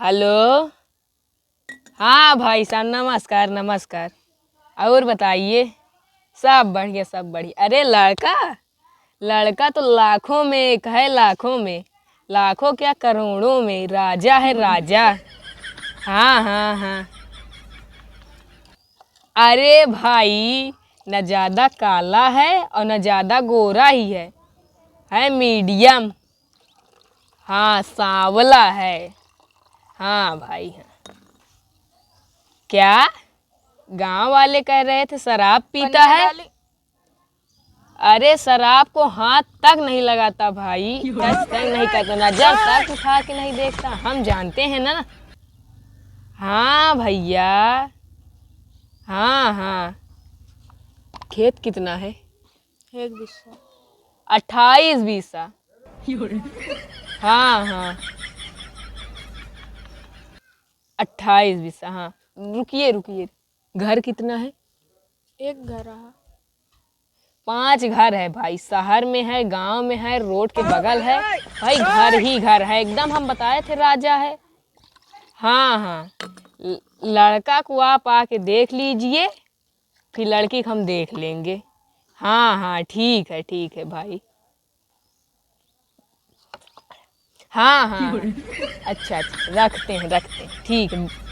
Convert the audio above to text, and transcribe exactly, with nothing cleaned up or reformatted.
हेलो। हाँ भाई साहब, नमस्कार, नमस्कार। और बताइए? सब बढ़िया, सब बढ़िया। अरे लड़का, लड़का तो लाखों में एक है, लाखों में, लाखों क्या, करोड़ों में राजा है, राजा। हाँ, हाँ, हाँ। अरे भाई, न ज़्यादा काला है और न ज़्यादा गोरा ही है, है मीडियम। हाँ, सांवला है। हाँ भाई, हाँ। क्या? गांव वाले कह रहे थे शराब पीता है? अरे, शराब को हाथ तक नहीं लगाता भाई, टच तक नहीं करता, नजर तक उठा के नहीं देखता, हम जानते हैं ना। हाँ भैया, हाँ, हाँ। खेत कितना है? एक बीसा। अट्ठाईस बीसा। हाँ, हाँ। अट्ठाईस बीसा, हाँ। रुकिए, रुकिए। घर कितना है? एक घर है। पांच घर है भाई, शहर में है, गांव में है, रोड के बगल है भाई, घर ही घर है एकदम। हम बताए थे राजा है। हाँ, हाँ। ल-, लड़का को आप आके देख लीजिए, फिर लड़की को हम देख लेंगे। हाँ, हाँ, ठीक है, ठीक है भाई। हाँ, हाँ, हाँ। अच्छा, अच्छा, रखते हैं, रखते हैं, ठीक है।